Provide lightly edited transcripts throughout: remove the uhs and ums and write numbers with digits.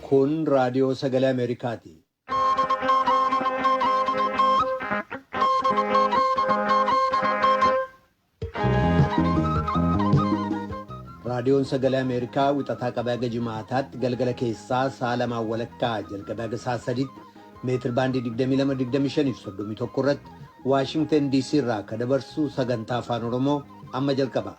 Kun raadiyoo sagalee Ameerikaati. Raadiyoon sagalee Ameerikaa wixataa qabee haga jimaataatti galgala keessaa sa'a lamaan walakkaa jalqabee haga sa'a sadiitti meetir baandii 22, 25 fi 31 irratti Waashingtan DC irraa akka dabarsu sagantaa afaan Oromoo amma jalqaba.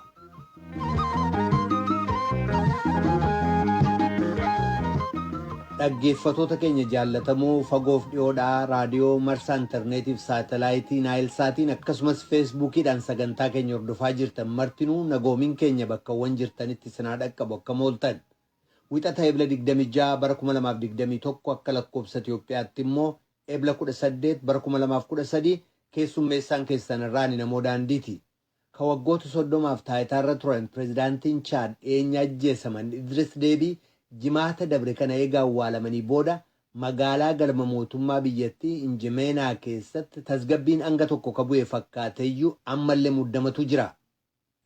Dhaggeeffatoota keenya jaallatamoo fagoof dhiyoodhaa raadiyoo marsaa intarneetiif saatalaayitii naayilsaatiin akkasumas feesbuukiidhaan sagantaa keenya hordofaa jirtan martinuu nagoomiin keenya bakkawwan jirtanitti isin haa dhaqqabu akkam ooltan. Wixata Ebla 26 bara 2021 akka lakkoobsa Itiyoophiyaatti immoo Ebla 18 bara 2013 keessummeessaan keessan irraa ani Namoo Daandiiti. Ka waggoota 30f taayitaarra turan Pirezidaantiin Chaad dhiyeenya ajjeesaman Idris Deebii Jimaata dabre kana eega awwaalamanii booda magaalaa galma mootummaa biyyattii Injemeenaa keessatti tasgabbiin hanga tokko ka bu'e fakkaateyyuu ammallee muddamatu jira.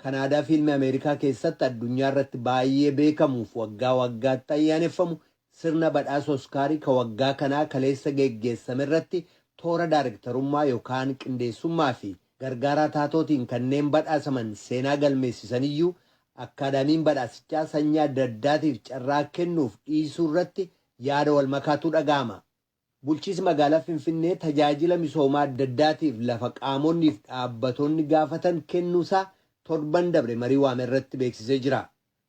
Kan aadaa fiilmii Ameerikaa keessatti addunyaa irratti baayyee beekamuuf waggaa waggaatti ayyaaneffamu sirna badhaasa Oskaarii ka waggaa kanaa kaleessa geggeessame irratti toora daarektarummaa yokaan qindeessummaa fi gargaaraa taatootiin kanneen badhaasaman seenaa galmeessisaniyyuu Akkaadaamiin badhaasichaa sanyii adda addaatiif carraa kennuuf dhiisuu irratti yaada wal makaatu dhaga'ama. Bulchiisi magaalaa Finfinnee tajaajila misoomaa adda addaatiif lafa qaamonni fi dhaabbatoonni gaafatan kennuu isaa torban dabre marii waame irratti beeksisee jira.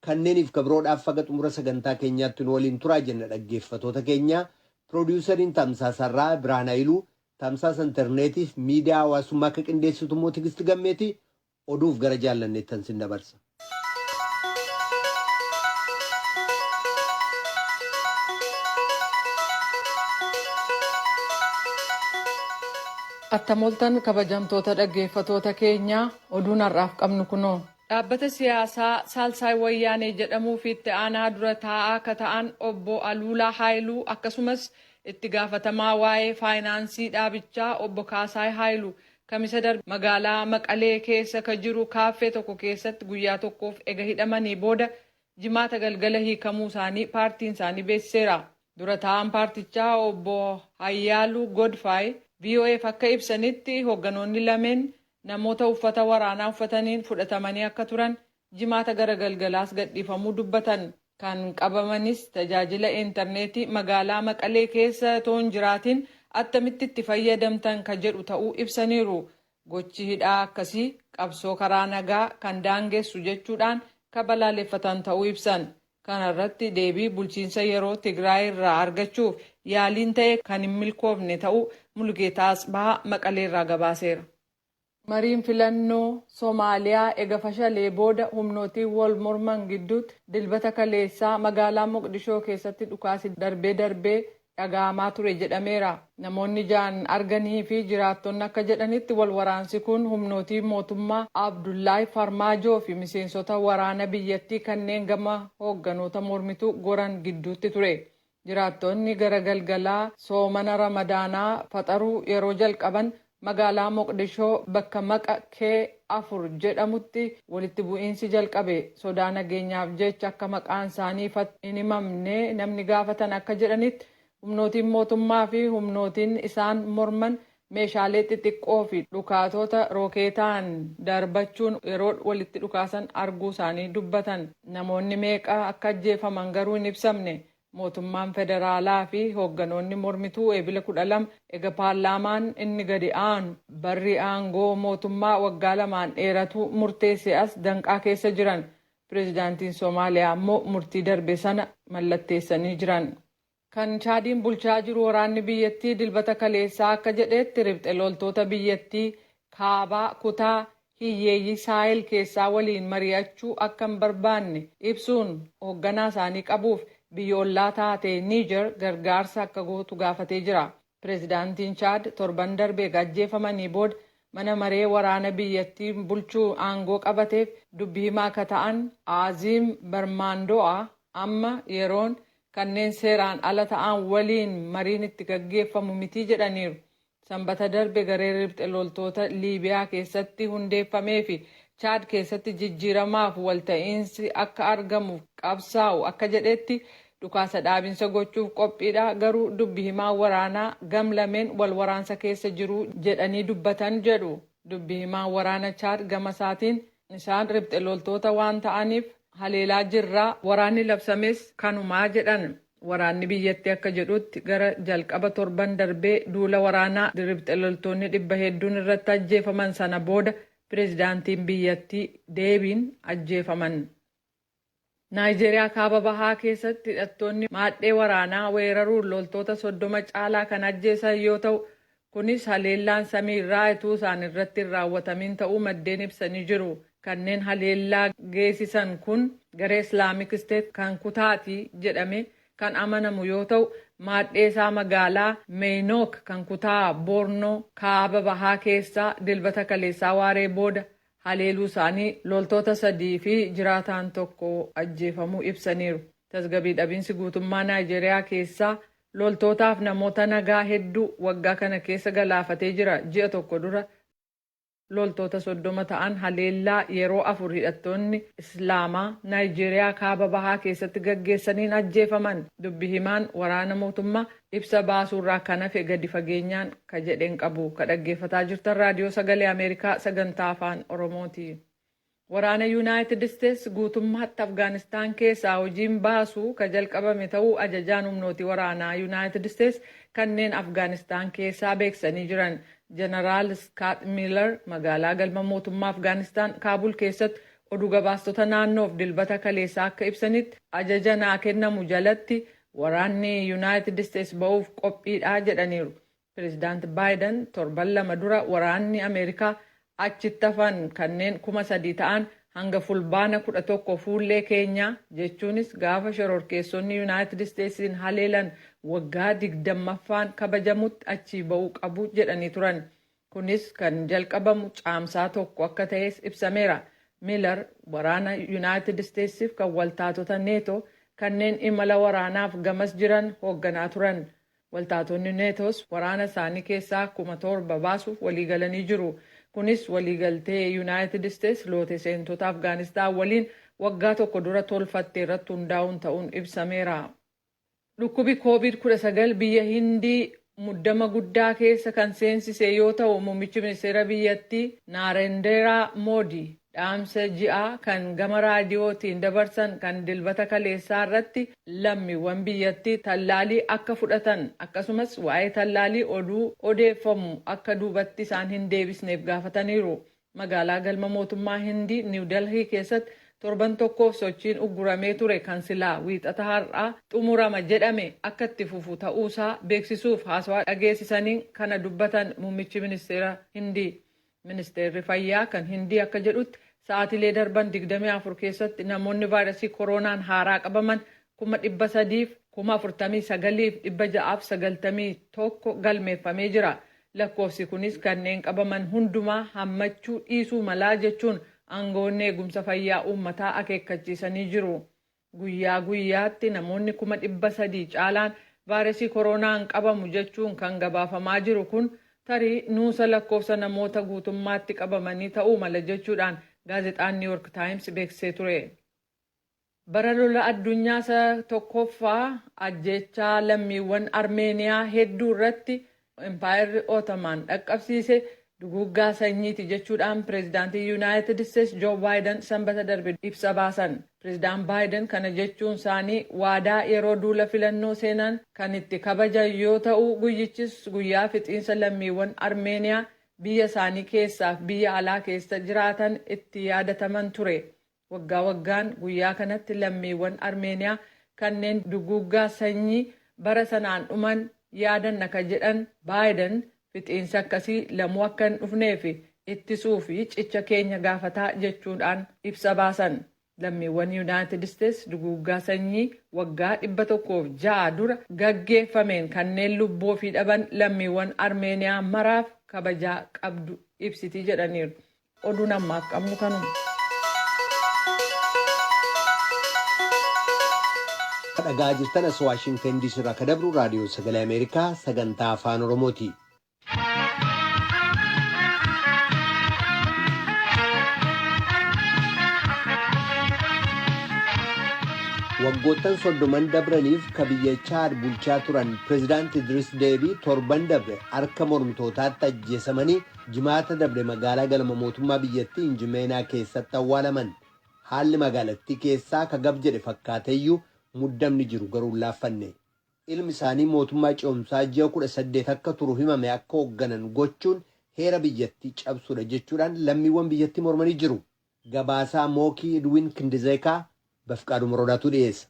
Kanneeniif ka biroodhaaf haga xumura sagantaa keenyaatti nu waliin turaa jenna dhaggeeffatoota keenya. Piroodiyusariin tamsaasa har'aa Birhaan Hayiluu, tamsaasa interneetiif miidiyaa hawaasummaa ka qindeessitu immoo Tigisti Gammeeti. Oduuf gara Jaallanneettan sin dabarsa. Attam ooltan kabajamtoota dhaggeeffatoota keenyaa oduun har'aaf qabnu kunoo. Dhaabbata siyaasaa Saalsaay Wayyaanee jedhamuuf itti aanaa dura taa'aa ka ta'an obbo Aluulaa Haayiluu akkasumas itti gaafatamaa waa'ee faayinaansii dhaabichaa obbo Kaasaay Haayilu Kamisa darbe magaalaa Maqalee keessa ka jiru kaaffee tokko keessatti guyyaa tokkoof ega hidhamanii booda Jimaata galgala hiikamuu isaanii paartiin isaanii beeksiseera. Dura taa'aan paartichaa obbo Hayyaaluu Godfaay VOAf akka ibsanitti hoogganoonni lameen namoota uffata waraanaa uffataniin fudhatamanii akka turan Jimaata gara galgalaas gadhiifamuu dubbatan. Kan qabamanis tajaajila intarneetii magaalaa Maqalee keessa otoo hin jiraatiin attamitti itti fayyadamtan ka jedhu ta'uu ibsaniiru. Gochi hidhaa akkasii qabsoo karaa nagaa kan daangessu jechuudhaan ka balaaleffatan ta'uu ibsan. Kana irratti deebii bulchiinsa yeroo Tigraay irraa argachuuf yaaliin ta'e kan hin milkoofne ta'uu Mulugeetaa Atsbahaa Maqalee irraa gabaaseera. Mariin filannoo Somaaliyaa ega fashalee booda humnootiin wal morman gidduutti Dilbata kaleessaa magaalaa Moqdishoo keessatti dhukaasi darbee darbee dhaga'amaa ture jedhameera. Namoonni ijaan arganii fi jiraattonni akka jedhanitti wal waraansi kun humnootii mootummaa Abdullaay Farmaajoo fi miseensota waraana biyyattii kanneen gama hoogganoota mormituu goran gidduutti ture. Jiraattonni gara galgalaa soomana Ramadaanaa faxaruu yeroo jalqaban magaalaa Moqdishoo bakka maqa K4 jedhamutti walitti bu'iinsi jalqabe. Sodaa nageenyaaf jecha akka maqaan isaanii ifatti hin himamne namni gaafatan akka jedhanitti humnootiin mootummaa fi humnootiin isaan morman meeshaalee xixiqqoo fi dhukaatota rookeetaan darbachuun yeroo walitti dhukaasan arguu isaanii dubbatan. Namoonni meeqa akka ajjeefaman garuu hin ibsamne. Mootummaan federaalaa fi hoogganoonni mormituu Eebila 12 ega paarlaamaan inni gadi aanu barri aangoo mootummaa waggaa lamaan dheeratuu murteessee as danqaa keessa jiran. Pirezidaantiin Somaaliyaa ammoo murtii darbe sana mallatteessanii jiran. Kan Chaadiin bulchaa jiru waraanni biyyattii Dilbata kaleessaa akka jedheetti ripxe loltoota biyyattii kaabaa kutaa hiyyeeyyii Saahel keessaa waliin mari'achuu akka hin barbaanne ibsuun hoogganaa isaanii qabuuf biyya ollaa taate Niijer gargaarsa akka gootu gaafatee jira. Pirezidaantiin Chaad torban darbe ega ajjeefamanii booda mana maree waraana biyyattii bulchuu aangoo qabateef dubbi himaa ka ta'an Aaziim Barmaando'a amma yeroon kanneen seeraan ala ta'an waliin mariin itti gaggeeffamu miti jedhaniiru. Sanbata darbe garee ripxe loltoota Liibiyaa keessatti hundeeffamee fi Chaad keessatti jijjiiramaaf walta'iinsi akka argamuuf qabsaa'u akka jedhetti Dhukaasa dhaabinsa gochuuf qophiidha, garuu dubbi himaa waraanaa gam lameen wal waraansa keessa jiru jedhanii dubbatan jedhu. Dubbi himaa waraana Chaad gama isaatiin isaan riphxe loltoota waan ta'aniif haleelaa jirraa, waraanni labsames kanumaa jedhan. Waraanni biyyattii akka jedhutti gara jalqaba torban darbee duula waraanaa riphxe loltoonni 500n irratti ajjeefaman sana booda pireezidaantiin biyyattii Deebiin ajjeefaman. Naayijeeriyaa kaaba bahaa keessatti hidhattoonni maadhee waraanaa weeraruun loltoota 30 caalaa kan ajjeesan yoo ta'u, kunis haleellaan samii irraa utuu isaan irratti hin raawwatamin ta'uu maddeen ibsanii jiru. Kanneen haleellaa geessisan kun garee Islaamik Isteet kan kutaati jedhame kan amanamu yoo ta'u, maadhee isaa magaalaa Meeynook kan kutaa Boornoo kaaba bahaa keessaa Dilbata kaleessaa waaree booda haleeluu isaanii loltoota sadii fi jiraataan tokko ajjeefamuu ibsaniiru. Tasgabbii dhabiinsi guutummaa Naayijeeriyaa keessaa loltootaaf namoota nagaa hedduu waggaa kana keessa galaafatee jira. Ji'a tokko dura loltoota 30 ta'an haleellaa yeroo afur hidhattoonni Islaamaa Naayijeeriyaa kaaba bahaa keessatti gaggeessaniin ajjeefaman. Dubbi himaan waraana mootummaa ibsa baasuurraa kan hafe gadi fageenyaan ka jedheen qabu. Ka dhaggeeffataa jirtan Raadiyoo Sagalee Ameerikaa sagantaa Afaan Oromooti. Waraana Yuunaayitid Isteets guutummaatti Afgaanistaan keessaa hojiin baasuu ka jalqabame ta'uu ajajaan humnooti waraanaa Yuunaayitid Isteets kanneen Afgaanistaan keessaa beeksisanii jiran. Jeneraal Skaat Miilar magaalaa galma mootummaa Afgaanistaan Kaabul keessatti oduu gabaastota naannoof Dilbata kaleessaa akka ibsanitti, ajaja naa kennamu jalatti waraanni Yuunaayitid Isteets ba'uuf qophiidha jedhaniiru. Pireezidaant Baayiden torban 2 dura waraanni Ameerikaa achitti hafan kanneen 3,000 ta'an hanga Fulbaana 11 fuullee keenyaa, jechuunis gaafa shororkeessonni Yuunaayitid Isteetsiin haleelan waggaa 20ffaan kabajamutti achii ba'uu qabu jedhanii turan. Kunis kan jalqabamu Caamsaa 1 akka ta'es ibsameera. Miilar waraana Yuunaayitid Isteetsiif kan waltaatota Neetoo kanneen imala waraanaaf gamas jiran hoogganaa turan. Waltaatonni Neetoos waraana isaanii keessaa 7,000 baasuuf waliigalanii jiru. Kunis waliigaltee Yuunaayitid Isteets loote seentota Afgaanistaan waliin waggaa tokko dura tolfatte irratti hundaa'uun ta'uun ibsameera. Dhukkubi Koovid-19 biyya Hindii muddama guddaa keessa kan seensise yoo ta'u, muummichi ministeera biyyattii Naarenderaa Moodi dhaamsa ji'aa kan gama raadiyootiin dabarsan kan Dilbata kaleessaa irratti lammiiwwan biyyattii tallaalii akka fudhatan akkasumas waa'ee tallaalii oduu odeeffamu akka duubatti isaan hin deebisneef gaafataniiru. Magaalaa galma mootummaa Hindii Niw Delhii keessatti torban tokkoof sochiin ugguramee ture kan silaa Wiixata har'aa xumurama jedhame akka itti fufu ta'uusaa beeksisuuf haasawaa dhageessisaniin kana dubbatan muummichi ministeera Hindii. Ministeerri fayyaa kan Hindii akka jedhutti sa'aatilee darban 24 keessatti namoonni vaayirasii koronaan haaraa qabaman 349,691 galmeeffamee jira. Lakkoofsi kunis kanneen qabaman hundumaa hammachuu dhiisuu malaa jechuun aangoonni eegumsa fayyaa uummataa akeekkachiisanii jiru. Guyyaa guyyaatti namoonni 300,000 caalaan vaayirasii koronaan qabamu jechuun kan gabaafamaa jiru kun tarii nuusa lakkoofsa namoota guutummaatti qabamanii ta'uu mala jechuudhaan gaazexaan New York Times beeksisee ture. Bara lola addunyaa isa tokkoffaa ajjeechaa lammiiwwan Armeeniyaa hedduu irratti Impaayerri Otomaan dhaqqabsiise duguuggaa sanyiiti jechuudhaan pireezidaantii Yuunaayitid Isteets Joo Baayiden Sanbata darbe ibsa baasan. Pireezidaan Baayiden kana jechuun isaanii waadaa yeroo duula filannoo seenan kan itti kabajan yoo ta'u, guyyichis guyyaa fixiinsa lammiiwwan Armeeniyaa biyya isaanii keessaaf biyya alaa keessa jiraatan itti yaadataman ture. Waggaa waggaan guyyaa kanatti lammiiwwan Armeeniyaa kanneen duguuggaa sanyii bara sanaan dhuman yaadanna ka jedhan Baayiden, fixiinsa akkasii lamuu akka hin dhufnee fi ittisuu fi cicha keenya gaafataa jechuudhaan ibsa baasan. Lammiiwwan Yuunaayitid Isteets duguuggaa sanyii waggaa 106 dura gaggeeffameen kanneen lubbuu ofii dhaban lammiiwwan Armeeniyaa maraaf kabajaa qabdu ibsitii jedhaniiru. Oduun ammaaf qabnu kanuma. Dhagaa jirtan as Waashingtan DC irraa kan dabru Raadiyoo Sagalee Ameerikaa sagantaa Afaan Oromooti. Waggoottan 30n dabraniif ka biyya Chaad bulchaa turan Pireezidaant Idris Deebii torban dabre harka mormitootaatti ajjeesamanii Jimaata dabre magaalaa galma mootummaa biyyattii Injimeenaa keessatti awwaalaman. Haalli magaalattii keessaa ka gab jedhe fakkaateyyuu muddamni jiru garuu hin laaffanne. Ilmi isaanii mootummaa ce'umsaa ji'a 18 akka turu himame akka hoogganan gochuun heera biyyattii cabsuudha jechuudhaan lammiiwwan biyyattii mormanii jiru. Gabaasaa Mookii Edwin Kindizeekaa Bafqaaduu Morodaatu dhiyeessa.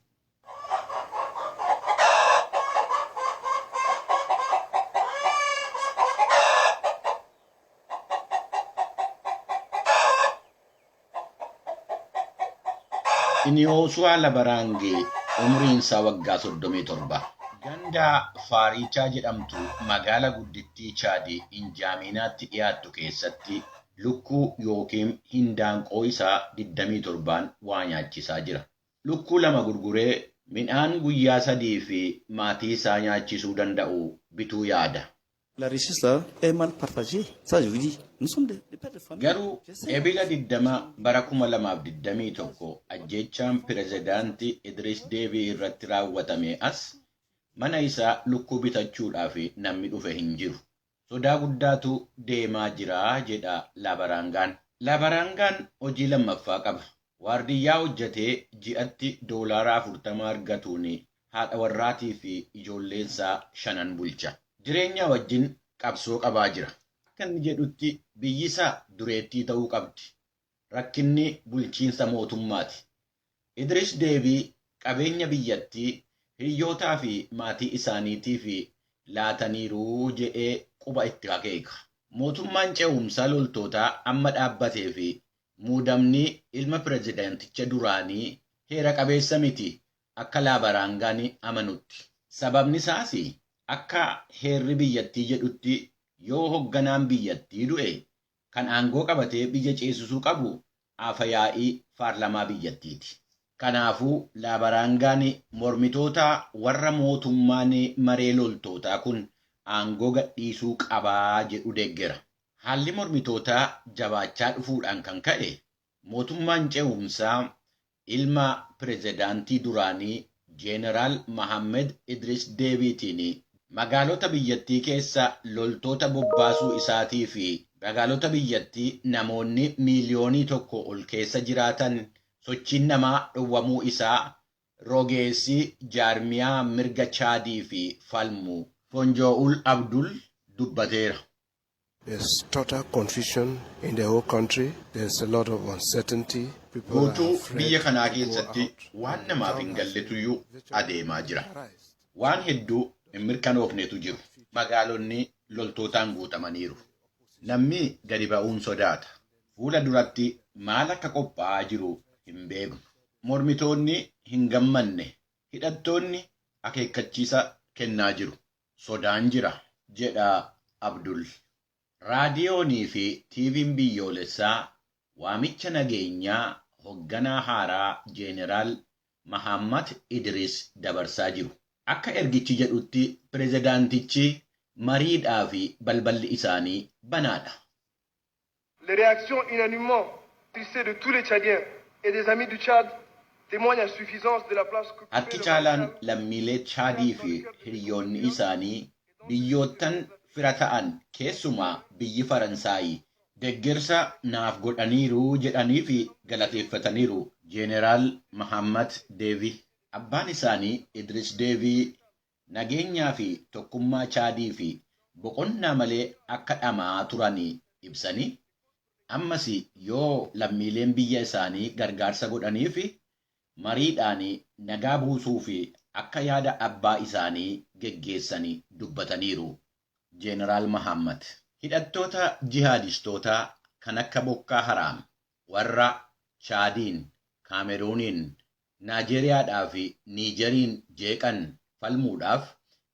Iniyoosuwaa Labaraangee umriin isaa waggaa 37. Ganda Faarichaa jedhamtu magaala guddittii Chaad Injaaminaatti dhiyaattu keessatti lukkuu yookiin hindaanqoo isaa 27n waa nyaachisaa jira. Lukkuu lama gurguree midhaan guyyaa 3 fi maatii isaa nyaachisuu danda'u bituu yaada. La richesse là est mal partagée. Ça, je vous dis, nous sommes des pères de famille. Garuu Ebila 20 bara 2021 ajjeechaan pirezidaantii Idris Deebii irratti raawwatame as mana isaa lukkuu bitachuudhaaf namni dhufe hin jiru. Sodaa guddaatu deemaa jira jedha Labaraangaan. Labaraangaan hojii lammaffaa qaba. Waardiyyaa hojjetee ji'atti $40 argatuun haadha warraatii fi ijoolleensaa shanan bulcha. Jireenya wajjin qabsoo qabaa jira. Akka inni jedhutti biyyi isaa dureettii ta'uu qabdi. Rakkinni bulchiinsa mootummaati. Idris Deebii qabeenya biyyattii hiriyootaa fi maatii isaaniitiif laataniiru jedhee quba itti akeeka. Mootummaan ce'umsaa loltootaa amma dhaabbatee fi muudamni ilma pirezidaanticha duraanii heera qabeessa miti akka Laabaraangaan amanutti. Sababni isaas akka heerri biyyattii jedhutti yoo hogganaan biyyattii du'e kan aangoo qabatee biyya ceesisuu qabu afa-yaa'ii paarlamaa biyyattiiti. Kanaafuu Laabaraangaan mormitoota warra mootummaan maree loltootaa kun aangoo gadhiisuu qabaa jedhu deeggera. Haalli mormitootaa jabaachaa dhufuudhaan kan ka'e mootummaan ce'umsaa ilma pirezidaantii duraanii Jeeneraal Mahammed Idris Deebiitiin magaalota biyyattii keessa loltoota bobbaasuu isaatii fi magaalota biyyattii namoonni miiliyoonii 1 ol keessa jiraatan sochiin namaa dhowwamuu isaa rogeessi jaarmiyaa mirga Chaadii fi falmu Fonjoo'ul Abdul dubbateera. There's total confusion in the whole country. There's a lot of uncertainty. People are Guutuu afraid biyya kanaa to go keessatti out. waan namaaf hin galletuyyuu adeemaa jira. Paralyzed. Waan hedduu hin mirkanoofnetu jiru. Magaalonni loltootaan guutamaniiru. Namni gadi ba'uun sodaata. Fuula duratti maal akka qophaa'aa jiru hin beeknu. Mormitoonni hin gammanne. Hidhattoonni akeekkachiisa kennaa jiru. Sodaan jira, jedha Abdul. Raadiyoonii fi TV'n biyyoolessaa waamicha nageenyaa hogganaa haaraa Jeeneraal Mahammad Idris dabarsaa jiru. Akka ergichi jedhutti pirezidaantichi mariidhaa fi balballi isaanii banaadha. Les réactions unanimement tristées de tous les Tchadiens et des amis du Tchad témoignent à suffisance de la place qu'occupait Harki le caalaan maréchal lammiilee Chaadii fi hiriyoonni isaanii biyyoottan fira ta'an keessumaa biyyi Faransaay deeggarsa naaf godhaniiru jedhanii fi galateeffataniiru Jeeneraal Mahammad Deebii. Abbaan isaanii Idris Deebii nageenyaa fi tokkummaa Chaadii fi boqonnaa malee akka dhamaa turan ibsanii ammas yoo lammiileen biyya isaanii gargaarsa godhanii fi mariidhaan nagaa buusuu fi akka yaada abbaa isaanii geggeessanii dubbataniiru. Jeeneraal Mahammad. Hidhattoota jihaadistootaa kan akka Bokkaa Haraam warra Chaadiin, Kaameruuniin, Naajeeriyaadhaa fi Niijeriin jeeqan falmuudhaaf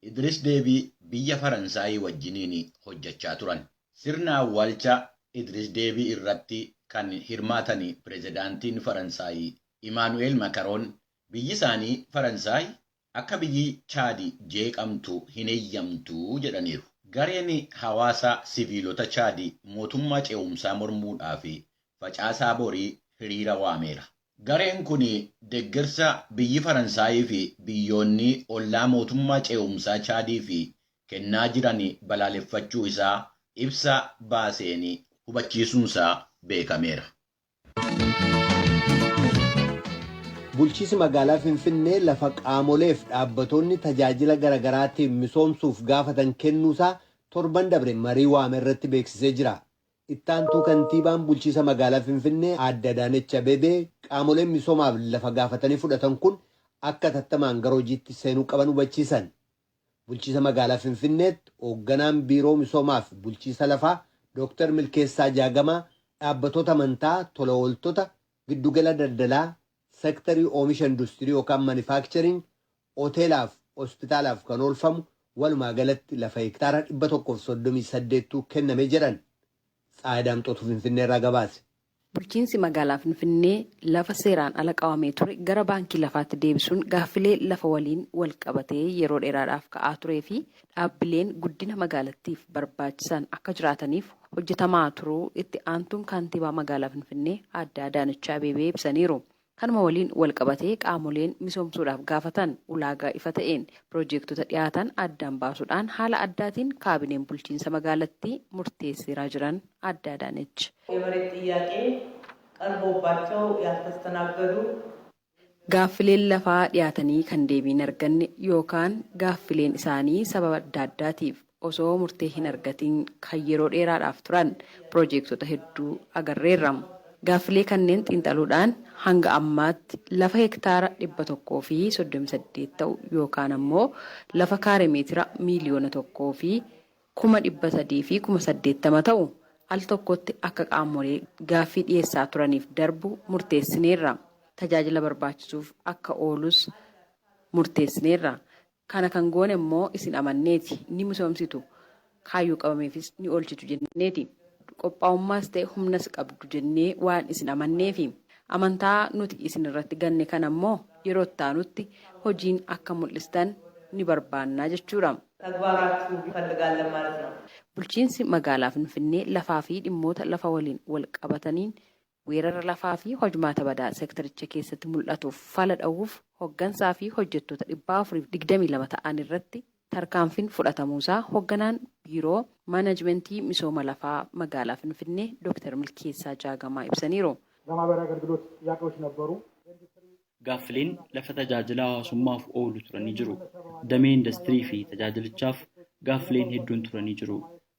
Idris Deebii biyya Faransaayii wajjiniin hojjechaa turan. Sirna awwaalcha Idris Deebii irratti kan hirmaatan pirezidaantiin Faransaayii Imaanu'eel Makaroon biyyi isaanii Faransaay akka biyyi Chaadi jeeqamtu hin eeyyamtu jedhaniiru. Gareen hawaasa siviilota Chaadi mootummaa ce'umsaa mormuudhaa fi facaasaa borii hiriira waameera. Gareen kun deeggarsa biyyi Faransaayii fi biyyoonni ollaa mootummaa ce'umsaa Chaadii fi kennaa jiran balaaleffachuu isaa ibsa baaseen hubachiisuunsaa beekameera. Bulchiisi magaalaa Finfinnee lafa qaamoleef dhaabbatoonni tajaajila garaagaraatiin misoomsuuf gaafatan kennuusaa torban dabre marii waame irratti beeksisee jira. Ittaantuu kantiibaan bulchiisa magaalaa Finfinnee Aadde Adaanech Abeebee qaamoleen misoomaaf lafa gaafatanii fudhatan kun akka tattamaan gara hojiitti seenuu qaban hubachiisan. Bulchiisa magaalaa Finfinneetti hoogganaan biiroo misoomaaf bulchiisa lafaa Dooktar Milkeessaa Jaagamaa dhaabbatoota amantaa, tola ooltota, giddugala daldalaa, sektarii oomisha industirii yookaan manufacturing, hoteelaaf hospitaalaaf kan oolfamu walumaa galatti lafa hektaara 138 kenname jedhan. Tsaayi Daamxootu Finfinnee irraa gabaase. Bulchiinsi magaalaa Finfinnee lafa seeraan ala qabamee ture gara baankii lafaatti deebisuun gaaffilee lafa waliin wal qabatee yeroo dheeraadhaaf ka'aa turee fi dhaabbileen guddina magaalattiif barbaachisan akka jiraataniif hojjetamaa turuu itti aantuun kaantibaa magaalaa Finfinnee Aadde Adaanech Abeebee ibsaniiru. Kanuma waliin wal qabatee qaamoleen misoomsuudhaaf gaafatan ulaagaa ifa ta'een piroojeektota dhiyaatan addaan baasuudhaan haala addaatiin kaabineen bulchiinsa magaalattii murteesseeraa jiran Aadde Adaanech. የመሬት ጥያቄ ቀርቦባቸው ያልተስተናገዱ Gaaffileen lafaa dhiyaatanii kan deebii hin arganne yookaan gaaffileen isaanii sababa adda addaatiif osoo murtee hin argatiin kan yeroo dheeraadhaaf turan piroojeektota hedduu agarreerra. Gaaffilee kanneen xiinxaluudhaan hanga ammaatti lafa hektaara 138 ta'u yookaan ammoo lafa kaaree meetira 1,380,000 ta'u al tokkotti akka qaamolee gaaffii dhiyeessaa turaniif darbu murteessineerra. Tajaajila barbaachisuuf akka oolus murteessineerra. Kana kan goone immoo isin amanneeti, ni misoomsitu, kaayyoo qabameefis ni oolchitu jenneeti. Qophaa'ummaas ta'e humnas qabdu jennee waan isin amanneefi. Amantaa nuti isin irratti ganne kana immoo yeroo itti aanutti hojiin akka mul'istan ni barbaannaa jechuudha. ተግባራችሁ እንፈልጋለን ማለት ነው። Bulchiinsi magaalaa Finfinnee lafaa fi dhimmoota lafa waliin wal qabataniin weerara lafaa fi hojmaata badaa seektaricha keessatti mul'atuuf fala dha'uuf hoggansaa fi hojjettoota 422 ta'an irratti tarkaanfiin fudhatamuusaa hogganaan biiroo maanajimentii misooma lafaa magaalaa Finfinnee Dooktar Milkeessaa Jaagamaa ibsaniiru. ለማህበራዊ አገልግሎት ጥያቄዎች ነበሩ። Gaaffileen lafa tajaajila hawaasummaaf oolu turanii jiru. Damee industirii fi tajaajilichaaf gaaffileen hedduun turanii jiru.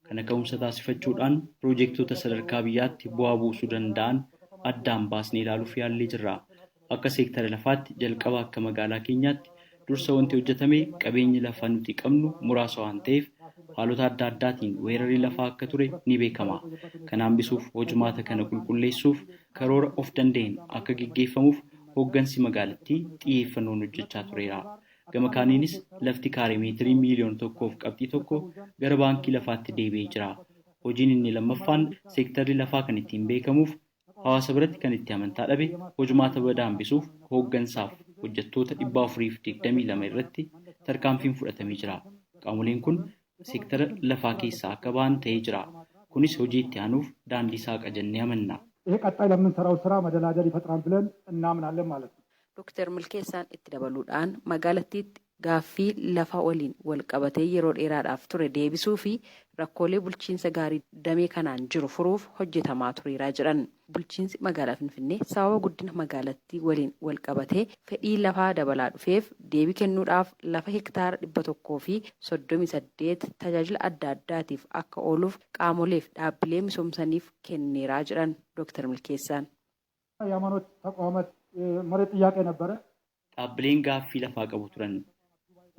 Kana ka'umsa taasifachuudhaan piroojektota sadarkaa biyyaatti bu'aa buusuu danda'an addaan baasnee ilaaluuf yaallee jirra. Akka seektara lafaatti jalqaba akka magaalaa keenyaatti dursa wanti hojjetame qabeenyi lafaa nuti qabnu muraasa waan ta'eef haalota adda addaatiin weerarri lafaa akka ture ni beekama. Kana hambisuuf hojumaata kana qulqulleessuuf karoora of danda'een akka geggeeffamuuf hooggansi magaalattii xiyyeeffannoon hojjechaa tureera. Gama kaaniinis lafti kaaree meetirii 1.1 miiliyoona gara baankii lafaatti deebi'ee jira. Hojiin inni lammaffaan seektarri lafaa kan ittiin beekamuuf hawaasa biratti kan itti amantaa dhabe hojumaata badaa hambisuuf hooggansaaf hojjettoota 422 irratti tarkaanfiin fudhatamee jira. Qaamoleen kun seektara lafaa keessaa akka ba'an ta'ee jira. Kunis hojii itti aanuuf daandii saaqa jennee amanna. ይሄ ቀጣይ ለምንሰራው ስራ መደላደል ይፈጥራል ብለን እናምናለን ማለት ነው። Dooktar Milkeessaan itti dabaluudhaan magaalattiitti gaaffii lafa waliin wal qabatee yeroo dheeraadhaaf ture deebisuu fi rakkoolee bulchiinsa gaarii damee kanaan jiru furuuf hojjetamaa tureeraa jedhan. Bulchiinsi magaalaa Finfinnee sababa guddina magaalattii waliin wal qabatee fedhii lafaa dabalaa dhufeef deebii kennuudhaaf lafa hektaara 138 tajaajila adda addaatiif akka ooluuf qaamoleef dhaabbilee misoomsaniif kenneeraa jedhan Dooktar Milkeessaan. የሃይማኖት ተቋማት መሬት ጥያቄ ነበረ። Dhaabbileen gaaffii lafaa qabu turan.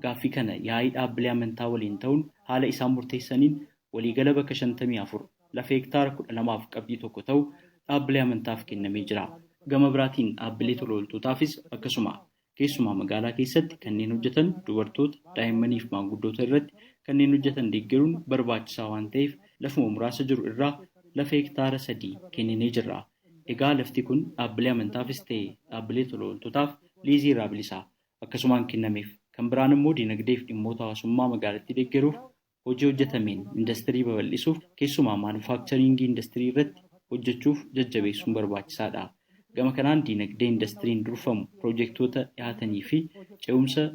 Gaaffii kana yaa'ii dhaabbilee amantaa waliin ta'uun haala isaan murteessaniin waliigala bakka 54 lafa hektaara 12.1 ta'u dhaabbilee amantaaf kennamee jira. Gama biraatiin dhaabbilee tola ooltotaafis akkasuma. Keessumaa magaalaa keessatti kanneen hojjetan dubartoota, daa'immanii fi maanguddoota irratti kanneen hojjetan deeggaruun barbaachisaa waan ta'eef lafuma muraasa jiru irraa lafa hektaara 3 kenninee jirra. Egaa lafti kun dhaabbilee amantaafis ta'e dhaabbilee tola ooltotaaf liizii irraa bilisa. Akkasumaan kennameef. Kan biraan immoo dinagdee fi dhimmoota hawaasummaa magaalattii deeggaruuf hojii hojjetameen industirii babal'isuuf keessumaa maanufaakcharingii industirii irratti hojjechuuf jajjabeessuun barbaachisaadha. Gama kanaan diinagdee indastiriin durfamu piroojektota dhiyaatanii fi ce'umsa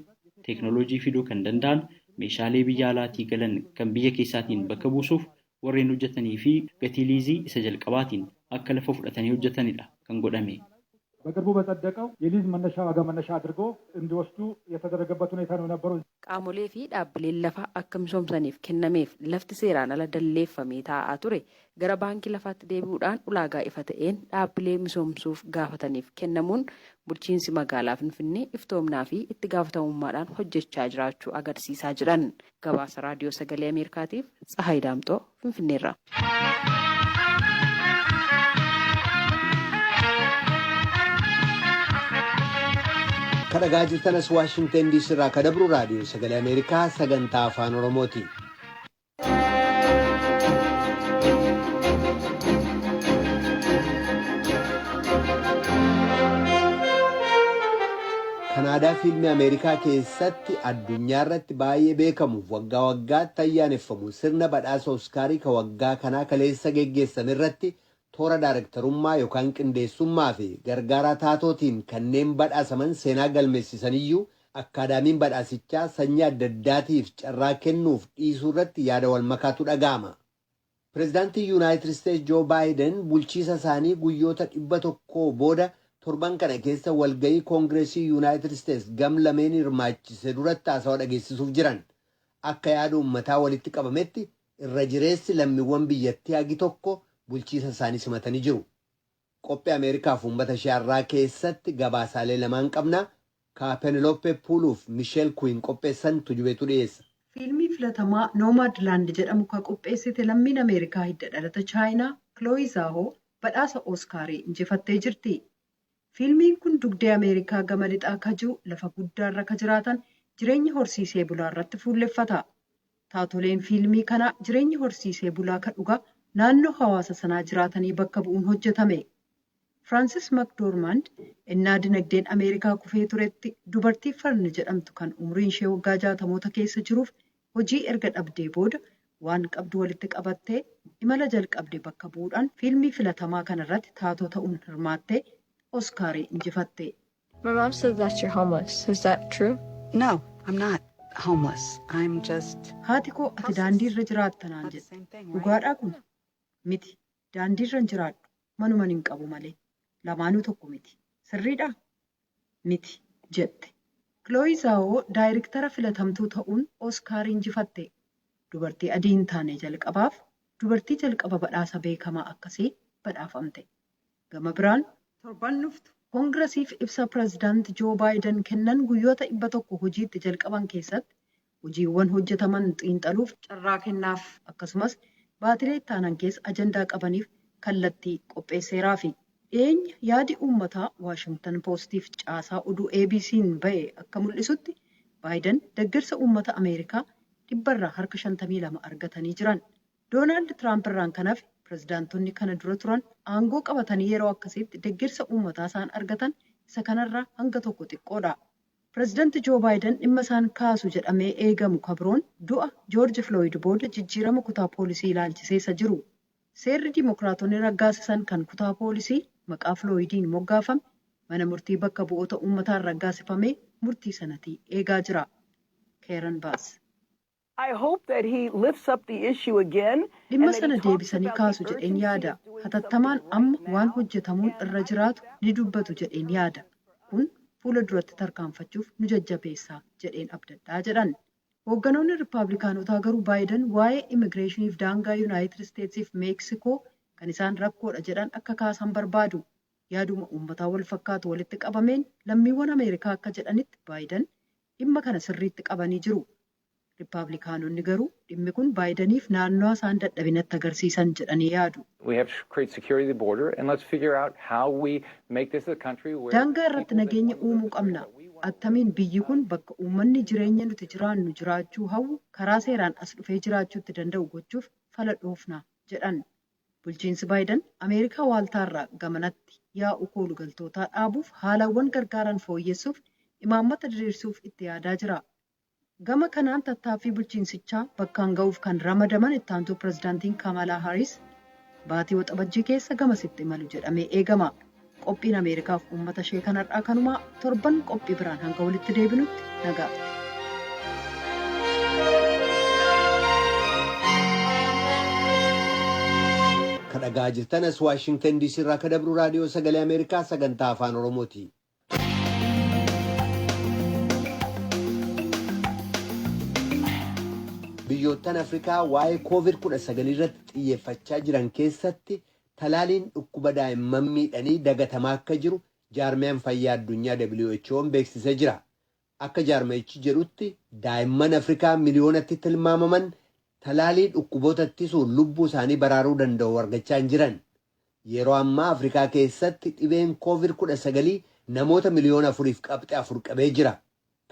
teeknooloojii fiduu kan danda'an meeshaalee biyya alaatii galan kan biyya keessaatiin bakka buusuuf warreen hojjetanii fi gatii liizii isa jalqabaatiin akka lafa fudhatanii hojjetanidha kan godhame. በቅርቡ በጸደቀው የሊዝ መነሻ ዋጋ መነሻ አድርጎ እንዲወስዱ የተደረገበት ሁኔታ ነው የነበረው። Qaamolee fi dhaabbileen lafaa akka misoomsaniif kennameef lafti seeraan ala dalleeffamee taa'aa ture gara baankii lafaatti deebi'uudhaan ulaagaa ifa ta'een dhaabbilee misoomsuuf gaafataniif kennamuun bulchiinsi magaalaa Finfinnee iftoomnaa fi itti gaafatamummaadhaan hojjechaa jiraachuu agarsiisaa jiran. Gabaasa Raadiyoo Sagalee Ameerikaatiif Tsahaay Daamxoo Finfinneerra. Kadhagaa jirtanas Waashingtan DC irraa ka dabru Raadiyoo Sagalee Ameerikaa sagantaa Afaan Oromooti. Kanaadaa fiilmii Ameerikaa keessatti addunyaa irratti baay'ee beekamuuf waggaa waggaatti ayyaaneffamu sirna badhaasa Oskaarii ka waggaa kanaa kaleessa geggeessame irratti toora daarektarummaa yookaan qindeessummaa fi gargaaraa taatootiin kanneen badhaasaman seenaa galmeessisaniyyuu akkaadaamiin badhaasichaa sanyii adda addaatiif carraa kennuuf dhiisuu irratti yaada wal makaatu dhaga'ama. Pireezidaantii Yuunaayitid Isteetsi Joo Baayiden bulchiisa isaanii guyyoota 100 booda torban kana keessa walgahii Koongireesii Yuunaayitid Isteetsi gam lameen hirmaachise duratti haasawaa dhageessisuuf jiran. Akka yaada uummataa walitti qabametti irra jireessi lammiiwwan biyyattii hagi tokko bulchiisa isaanii simatanii jiru. Qophii Ameerikaaf uummata ishee har'aa keessatti gabaasaalee lamaan qabna. Ka Penelope Puuluuf Misheel Kuyin qopheessan Tujubeetu dhiyeessa. Fiilmii filatamaa Noomaadlaand jedhamu kan qopheessite lammiin Ameerikaa hidda dhalata Chaayinaa Kilooyi Zaahoo badhaasa Ooskaarii injifattee jirti. Fiilmiin kun dugdee Ameerikaa gama lixaa ka jiru lafa guddaarra ka jiraatan jireenya horsiisee bulaa irratti fuulleffata. Taatoleen fiilmii kanaa jireenya horsiisee bulaa ka dhugaa naannoo hawaasa sanaa jiraatanii bakka bu'uun hojjetame. Firaansis Makdoormand innaa dinagdeen Ameerikaa kufee turetti dubartii Farni jedhamtu kan umriin ishee waggaa 60moota keessa jiruuf hojii erga dhabdee booda waan qabdu walitti qabattee imala jalqabde bakka bu'uudhaan fiilmii filatamaa kanarratti taatoo ta'uun hirmaattee Oskaarii injifatte. My mom says that you're homeless. Is that true? No, I'm not homeless. I'm just. Haati koo ati daandiirra jiraatta naan jette. Dhugaadhaa kun? Miti. Daandiirra hin jiraadhu. Manuman hin qabu malee. Lamaanuu tokko miti. Sirriidhaa? Miti jette. Kilooyi Zaawoo daayirektara filatamtuu ta'uun Oskaarii injifatte. Dubartii adii hin taane jalqabaaf dubartii jalqaba badhaasa beekamaa akkasii badhaafamte. Gama biraan torban dhuftu Koongiresiif ibsa pireezidaanti Joo Baayiden kennan guyyoota 100 hojiitti jalqaban keessatti hojiiwwan hojjetaman xiinxaluuf carraa kennaaf akkasumas baatilee itti aanan keessa ajandaa qabaniif kallattii qopheesseeraafi. Dhiyeenya yaadi uummataa Waashingtan Poostiif caasaa oduu ABC'n ba'e akka mul'isutti Baayiden deeggarsa uummata Ameerikaa 52% argatanii jiran. Doonaald Tiraamp irraan kan hafe pireezidaantonni kana dura turan aangoo qabatanii yeroo akkasitti deeggarsa uummataa isaan argatan isa kanarraa hanga tokko xiqqoodha. Pireezidaanti Joo Baayiden dhimma isaan kaasu jedhamee eegamu kabroon du'a Joorji Filooyid booda jijjiirama kutaa poolisii ilaalchisee isa jiru. Seerri Dimookiraatonni raggaasisan kan kutaa poolisii maqaa Filooyidiin moggaafame mana murtii bakka bu'oota uummataan raggaasifamee murtii sanatii eegaa jira. Keeran Baas. Dhimma sana deebisanii kaasu jedheen yaada. Hatattamaan amma waan hojjetamuun irra jiraatu ni dubbatu jedheen yaada. Kun fuula duratti tarkaanfachuuf nu jajjabeessa jedheen abdadhaa jedhan. Hoogganoonni Rippaabilikaanotaa garuu Baayiden waa'ee immigireeshiniif daangaa Yuunaayitid Isteetsiif Meeksikoo kan isaan rakkoodha jedhan akka kaasan barbaadu. Yaaduma uummataa wal fakkaatu walitti qabameen lammiiwwan Ameerikaa akka jedhanitti Baayiden dhimma kana sirriitti qabanii jiru. Rippaabilikaanonni garuu dhimmi kun Baayidaniif naannoo isaan dadhabinatti agarsiisan jedhanii yaadu. Daangaa irratti nageenya uumuu qabna. Attamiin biyyi kun bakka uummanni jireenya nuti jiraannu jiraachuu hawwu karaa seeraan as dhufee jiraachuutti danda'u gochuuf fala dhoofna jedhan. Bulchiinsi Baayiden Ameerikaa waaltaarraa gamanatti yaa'u koolu galtootaa dhaabuuf haalawwan gargaaran fooyyessuuf imaammata diriirsuuf itti yaadaa jira. Gama kanaan tattaaffii bulchiinsichaa bakkaan ga'uuf kan ramadaman itti aantuu pireezidaantiin Kamalaa Haaris baatii Waxabajjii keessa gamasitti imalu jedhamee eegama. Qophiin Ameerikaaf uummata ishee kanarraa kanumaa torban qophii biraan hanga walitti deebinutti nagaatti. Kan dhagaa jirtan as Waashingtan DC irraa kan dabru raadiyoo sagalee Ameerikaa sagantaa afaan Oromooti. Biyyoottan Afrikaa waa'ee COVID-19 irratti xiyyeeffachaa jiran keessatti talaaliin dhukkuba daa'imman miidhanii dagatamaa akka jiru jaarmiyaan fayyaa addunyaa WHO'n beeksisee jira. Akka jaarmiyichi jedhutti daa'imman Afrikaa miliyoonatti tilmaamaman talaalii dhukkuboota ittisuun lubbuu isaanii baraaruu danda'u argachaa hin jiran. Yeroo ammaa Afrikaa keessatti dhibeen COVID-19 namoota miliyoona 4.4 qabee jira.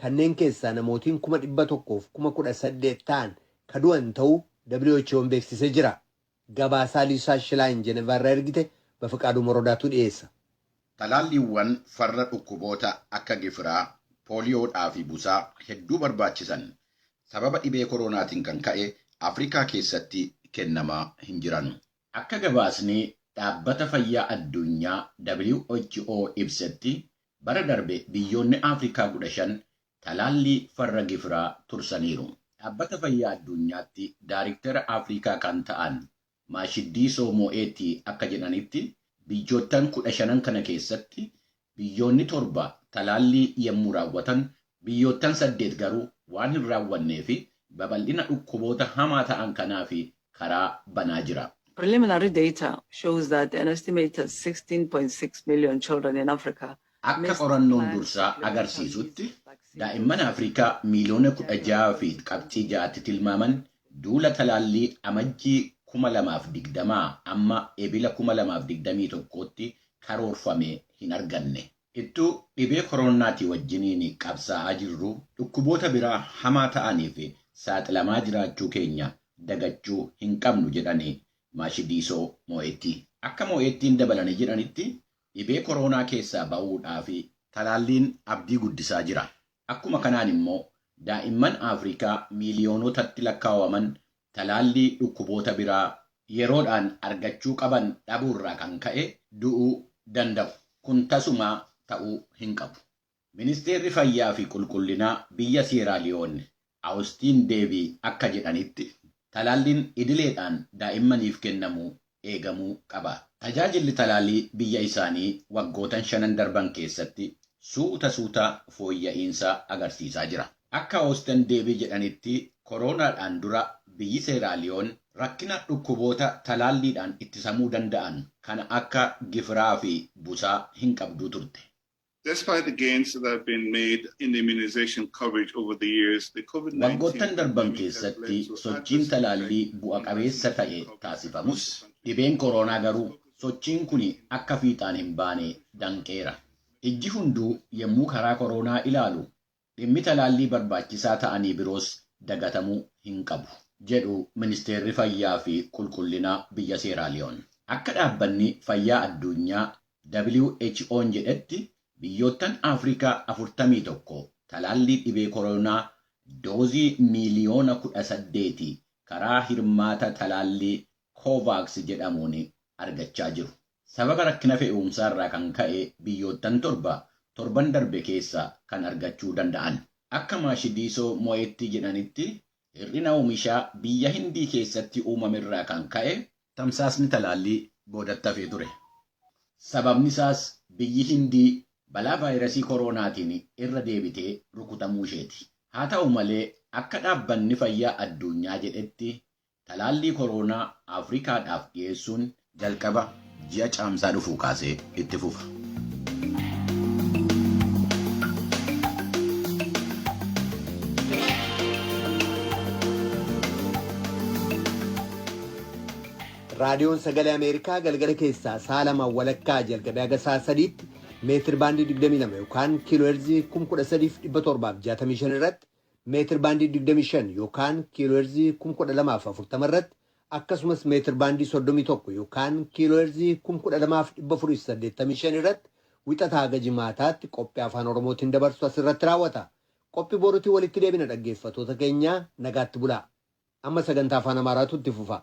Kanneen keessaa namootiin 118,000 ta'an ka du'an ta'uu WHO'n beeksisee jira. Gabaasaa Liisaa Shilaayin Jenevaarraa ergite Bafiqaaduu Morodaatu dhiyeessa. Talaalliiwwan farra dhukkuboota akka gifiraa, pooliyoodhaa fi busaa hedduu barbaachisan sababa dhibee koronaatiin kan ka'e Afrikaa keessatti kennamaa hin jiran. Akka gabaasni dhaabbata fayyaa addunyaa WHO ibsetti bara darbe biyyoonni Afrikaa 15 talaallii farra gifiraa tursaniiru. Dhaabbata fayyaa addunyaatti daariktera Afrikaa kan ta'an Maashiddiisoo Moo'eetii akka jedhanitti biyyoottan 15 kana keessatti biyyoonni 7 talaallii yommuu raawwatan biyyoottan 8 garuu waan hin raawwannee fi babal'ina dhukkuboota hamaa ta'an kanaaf karaa banaa jira. Preliminary data shows that an estimated 16.6 million children in Africa Akka qorannoon dursaa agarsiisutti daa'imman Afrikaa miiliyoona 16.6tti tilmaaman duula talaallii amajjii 2020 amma ebila 2021tti karoorfame hin arganne. Ittuu dhibee koronaatii wajjiniin qabsaa'aa jirru dhukkuboota biraa hamaa ta'aniif saaxilamaa jiraachuu keenya dagachuu hin qabnu jedhanii Maashidiisoo Moo'eetti. Akka Moo'eettiin dabalanii jedhanitti dhibee koronaa keessaa ba'uudhaaf talaalliin abdii guddisaa jira. Akkuma kanaan immoo daa'imman Afrikaa miiliyoonotatti lakkaa'aman talaallii dhukkuboota biraa yeroodhaan argachuu qaban dhabuurraa kan ka'e du'uu danda'u. Kun tasumaa ta'uu hin qabu. Ministeerri Fayyaa fi Qulqullinaa biyya Seeraaliyoon Awustiin Deebii akka jedhanitti talaalliin idileedhaan daa'immaniif kennamu eegamuu qaba. Tajaajilli talaallii biyya isaanii waggootan 5 darban keessatti suuta suuta fooyya'iinsa agarsiisaa jira. Akka Awustiin Deebii jedhanitti koronaadhaan dura biyyi Seeraaliyoon rakkina dhukkuboota talaalliidhaan ittisamuu danda'an kan akka gifiraa fi busaa hin qabduu turte. Despite the gains that have been made in the immunization coverage over the years, the COVID-19 Waggoottan darban keessatti sochiin talaallii bu'a qabeessa ta'e taasifamus dhibeen koronaa garuu sochiin kun akka fiixaan hin baane danqeera. Ijji hunduu yommuu karaa koronaa ilaalu dhimmi talaallii barbaachisaa ta'anii biroos dagatamuu hin qabu jedhu ministeerri fayyaa fi qulqullinaa biyya Seeraaliyoon. Akka dhaabbanni fayyaa addunyaa WHO'n jedhetti biyyoottan Afrikaa 41 talaallii dhibee koronaa doozii miiliyoona 18 karaa hirmaata talaallii Kovaaks jedhamuun argachaa jiru. Sababa rakkina fe'umsaa irraa kan ka'e biyyoottan 7 torban darbe keessa kan argachuu danda'an. Akka Maashidiisoo Moo'etti jedhanitti hir'ina oomishaa biyya Hindii keessatti uumamerraa kan ka'e tamsaasni talaallii boodatti hafee ture. Sababni isaas biyyi Hindii balaa vaayirasii koronaatiin irra deebitee rukutamuu isheeti. Haa ta'u malee akka dhaabbanni fayyaa addunyaa jedhetti talaallii koronaa Afrikaadhaaf dhiyeessuun jalqaba ji'a caamsaa dhufuu kaasee itti fufa. Raadiyoon Sagalee Ameerikaa galgala keessaa sa'a 2:30 jalqabee haga sa'a 3tti meetir baandii 22 yookaan kiiloo heerzii 13,765 irratti meetir baandii 25 yookaan kiiloo heerzii 12,040 irratti akkasumas meetir baandii 31 yookaan kiiloo heerzii 12,485 irratti wixataa haga jimaataatti qophii afaan Oromootiin dabarsu asirratti raawwata. Qophii boruutiin walitti deebina dhaggeeffattoota keenya nagaatti bulaa. Amma sagantaa afaan Amaaraatu itti fufa.